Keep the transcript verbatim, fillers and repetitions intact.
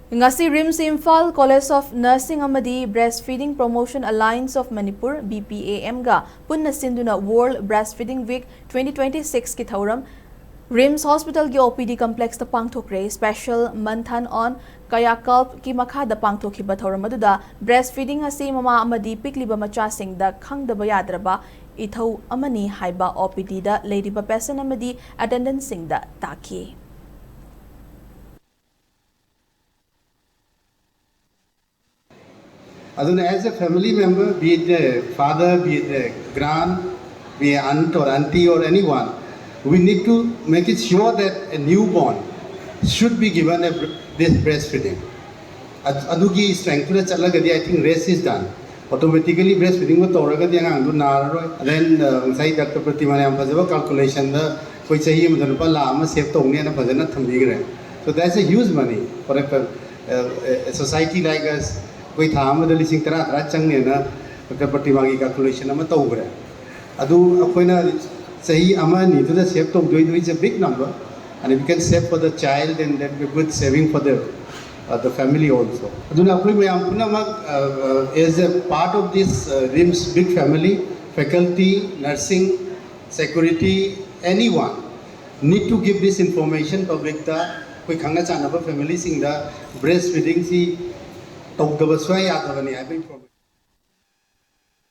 ꯉꯁꯤ RIMS Imphal, College of Nursing ꯑꯃꯗꯤ Breastfeeding Promotion Alliance of Manipur, B P A M ꯒ ꯄꯨꯟꯅ ꯁꯤꯟꯗꯨꯅ World Breastfeeding Week twenty twenty-six ꯀꯤ ꯊꯧꯔꯝ ꯔꯤꯝꯁ ꯍꯣꯁꯄꯤꯇꯥꯜꯒꯤ O P D complexꯇ ꯄꯥꯡꯊꯣꯛꯈ꯭ꯔꯦ꯫ Special Manthan on Kayakalp ꯀꯤ ꯃꯈꯥꯗ ꯄꯥꯡꯊꯣꯛꯈꯤꯕ ꯊꯧꯔꯝ ꯑꯗꯨꯗ breastfeeding ꯑꯁꯤ ꯃꯃꯥ ꯑꯃꯗꯤ ꯄꯤꯛꯂꯤꯕ ꯃꯆꯥꯁꯤꯡꯗ ꯈꯪꯗꯕ ꯌꯥꯗ꯭ꯔꯕ ꯏꯊꯧ ꯑꯃꯅꯤ ꯍꯥꯏꯕ O P D ꯗ ꯂꯩꯔꯤꯕ patient ꯑꯃꯗꯤ attendantꯁꯤꯡꯗ ꯇꯥꯛꯈꯤ꯫ ꯑꯗꯨꯅ, as a family member, be it a father, be it a grand, be it aunt or auntie or anyone, we need to make it sure that a newborn should be given a br- this breastfeeding. ꯑꯗ- ꯑꯗꯨꯒꯤ strengthꯇꯨꯗ ꯆꯠꯂꯒꯗꯤ, I think, rest is done. Automatically breastfeedingꯕꯨ ꯇꯧꯔꯒꯗꯤ ꯑꯉꯥꯡꯗꯨ ꯅꯥꯔꯔꯣꯏ. Then, uh, ꯉꯁꯥꯏ Doctor Pratimꯅ ꯌꯥꯝ ꯐꯖꯕ calculationꯗ ꯑꯩꯈꯣꯏ ꯆꯍꯤ ꯑꯃꯗ ꯂꯨꯄꯥ ꯂꯥꯈ ꯑꯃ save ꯇꯧꯅꯦꯅ ꯐꯖꯅ ꯊꯝꯕꯤꯈ꯭ꯔꯦ. So that's a huge money for a uh, a society like us. ꯑꯩꯈꯣꯏ ꯊꯥ ꯑꯃꯗ ꯂꯤꯁꯤꯡ ꯇꯔꯥ ꯇꯔꯥ ꯆꯪꯅꯦꯅ Doctor Pratimꯒꯤ calculation ꯑꯃ ꯇꯧꯈ꯭ꯔꯦ. ꯑꯗꯨ ꯑꯩꯈꯣꯏꯅ ꯆꯍꯤ ꯑꯃ ꯑꯅꯤꯗꯨꯗ save ꯇꯧꯗꯣꯏꯗꯨ is a big number, and if you can save for the child, then that will be good saving for the uh, the family also. ꯑꯗꯨꯅ ꯑꯩꯈꯣꯏ ꯃꯌꯥꯝ ꯄꯨꯝꯅꯃꯛ, uh, uh, as a part of this, uh, RIMS big family, faculty, nursing, security, anyone need to give this information publicꯇ. ꯑꯩꯈꯣꯏ ꯈꯪꯅ ꯆꯥꯟꯅꯕ familyꯁꯤꯡꯗ breastfeedingꯁꯤ ꯇꯧꯗꯕ ꯁꯨꯡꯌꯥ ꯌꯥꯗꯕꯅꯤ ꯍꯥꯏꯕ information